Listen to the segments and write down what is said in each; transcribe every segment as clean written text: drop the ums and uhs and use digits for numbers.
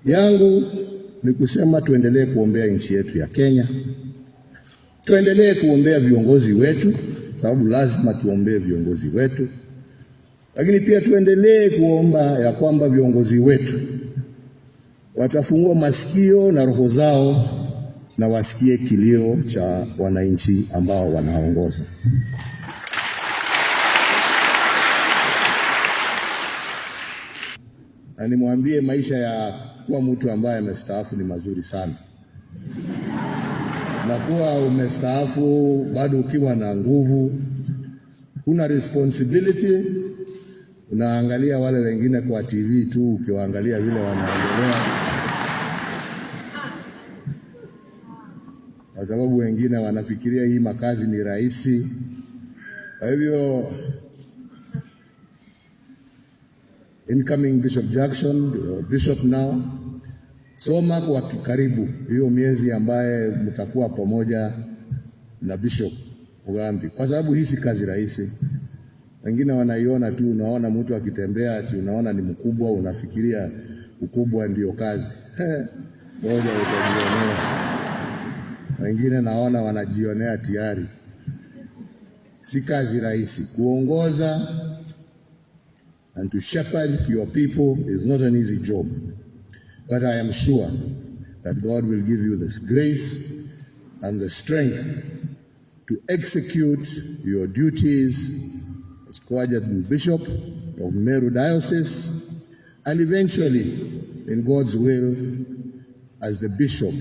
Yangu ni kusema tuendelee kuombea nchi yetu ya Kenya, tuendelee kuombea viongozi wetu, sababu lazima tuombee viongozi wetu, lakini pia tuendelee kuomba ya kwamba viongozi wetu watafungua masikio na roho zao na wasikie kilio cha wananchi ambao wanaongoza. Na nimwambie maisha ya kuwa mtu ambaye amestaafu ni mazuri sana, na kuwa umestaafu bado ukiwa na nguvu, huna responsibility, unaangalia wale wengine kwa TV tu, ukiwaangalia vile wanaendelea, kwa sababu wengine wanafikiria hii makazi ni rahisi. Kwa hivyo incoming Bishop Jackson, bishop now, soma kwa karibu hiyo miezi ambaye mtakuwa pamoja na Bishop Mugambi, kwa sababu hii si kazi rahisi. Wengine wanaiona tu, unaona mtu akitembea ati unaona ni mkubwa, unafikiria ukubwa ndio kazi. Ngoja utajionea. Wengine naona wanajionea tayari. Si kazi rahisi kuongoza, and to shepherd your people is not an easy job. But I am sure that God will give you this grace and the strength to execute your duties as Coadjutant Bishop of Meru Diocese, and eventually, in God's will, as the Bishop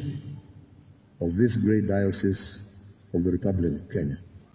of this great diocese of the Republic of Kenya.